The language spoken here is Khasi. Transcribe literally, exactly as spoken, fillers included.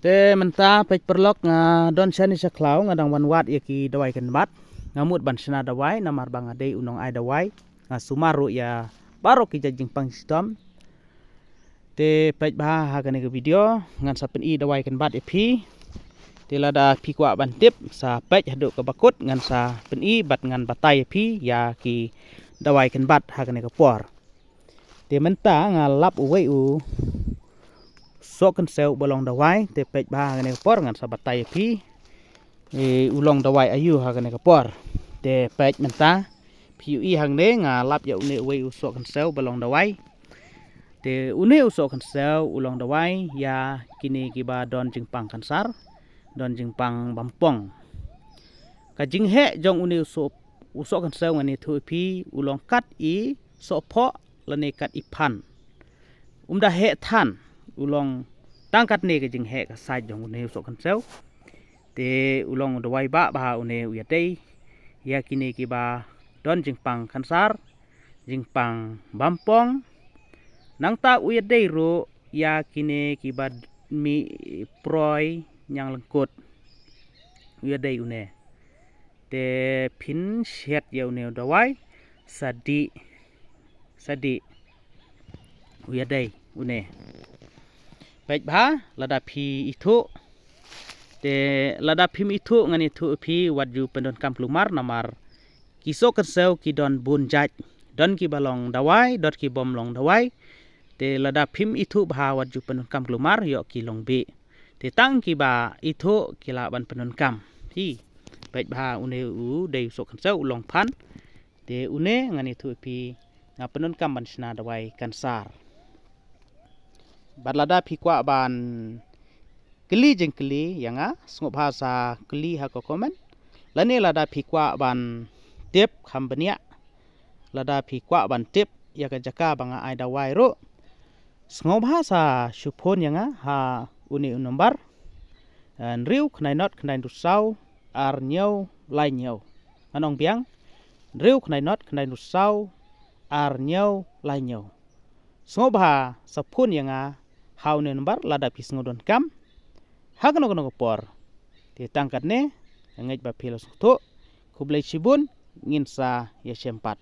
Te mynta peit paralok, nga don shane sha khlaw, nga dang wan wad ïa ki dawai kynbat. Nga mut ban shna dawai namar ba nga dei u nongai dawai. Nga sumar ruh ïa baroh ki jait jingpang shitom. Te peit bha ha kane ka video, ngan sa pyni dawai kynbat ïa phi. Te lada phi kwah ban tip, sa peit haduh kaba kut, ngan sa pyni bad ngan batai ïa phi ïa ki dawai kynbat ha kane ka por. Te mynta nga lap uwei u soh kynsew ba long dawai, te peit bha ha kane ka por ngan sa batai ïa phi. E, u long dawai aïu ha kane ka por. Te peit mynta, phi ïohi hangne nga lap ïa une uwei u soh kynsew ba long dawai. Te une u soh kynsew u long dawai ïa kine kiba don jingpang kansar, don jingpang bampong. Ka jingheh jong une u soh, u soh kynsew ngan ïathuh ïa phi, u long kat i sohphoh lane kat i phan. Um da heh than, u long tang katne ka jingheh ka sait jong une u soh kynsew. Te u long u dawai bah bha une u ïadei ïa kine kiba don jingpang kansar, jingpang bampong. Nangta u ïadei ruh ïa kine kiba mih proi ñiang lyngkut. U ïadei une. Te phin shet ïa une u dawai sa dih, sa dih. U ïadei une. Peit bha lada phi ithuh. Te lada phim ithuh ngan ïathuh ïa phi, wat ju pyndonkam kulmar namar ki soh kynsew ki don bun jait. Don kiba long dawai, don ki bym long dawai. Te lada phim ithuh bha, wat ju pyndonkam kulmar, ïoh ki long bih. Te tang kiba ithuh ki lah ban pyndonkam. Hi. Peit bha une u dei u soh kynsew u long phan. Te une ngan ïathuh ïa phi, nga pyndonkam ban shna dawai kansar. Bad lada phi kwah ban kylli jingkylli ïa nga, sngewbha sa kylli ha ka comment. Lane lada phi kwah ban tip kham bniah, lada phi kwah ban tip ïa ka jaka ba nga ai dawai ruh, sngewbha sa shu phone ïa nga ha une u number, eh, hynriew khyndai not khyndai hynriew saw ar hynñiew lai hynñiew. Ngan ong biang, hynriew khyndai not khyndai hynriew saw ar hynñiew lai hynñiew. Sngewbha sa phone ïa nga ha une u number lada phi sngewdonkam ha kano kano ka por. Te tang katne, nga ngeit ba phi la sngewthuh. Khublei shibun, ngin sa ïashem pat.